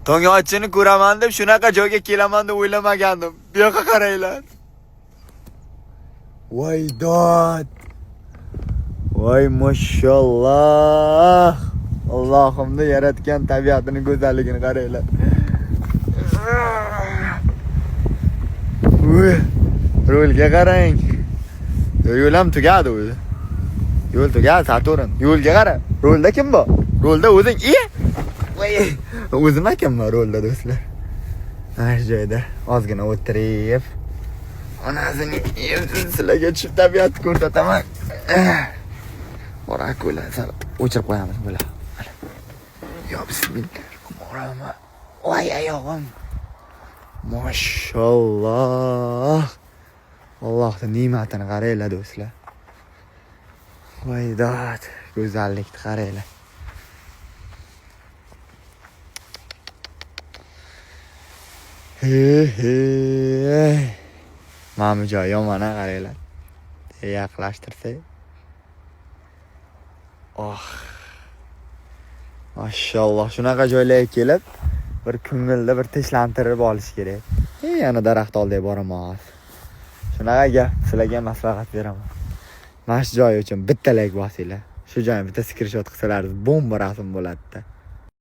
Tong otishini ko'raman deb shunaqa joyga kelaman deb o'ylamagandim. Bu yoqqa qaranglar. Voy dod. Voy mashalloh. Allohimni yaratgan tabiatini go'zalligini qaranglar. Uy, rulga qarang. Yo'l ham tugadi o'zi. Yo'l tugadi, Saturn. Yo'lga qara. Rulda kim bor? Rulda o'zing. Iye. Voy, o'zim ekanman rulda, do'stlar. Mana shu joyda ozgina o'tirib, onasini sizlarga tushib tabiatni ko'rsataman. Qora ko'la sal o'chirib qo'yamiz bular. Yo bismillah. Voy oyog'im. Mashalloh. Allohning ne'matini qaranglar, do'stlar. Voy dod, go'zallikni qaranglar. He he. Mana bu joy yomon a, qaranglar. Yaqinlashtirsak. Oh. Mashalloh, shunaqa joylarga kelib bir ko'ngilni bir tinchlantirib olish kerak. Yana daraxt oldiga boraman hozir. Shunaqa gap, sizlarga maslahat beraman. Mana shu joy uchun bitta like bosinglar. Shu joyni bitta skrinshot qilsalaringiz bomba rasm bo'ladi-da.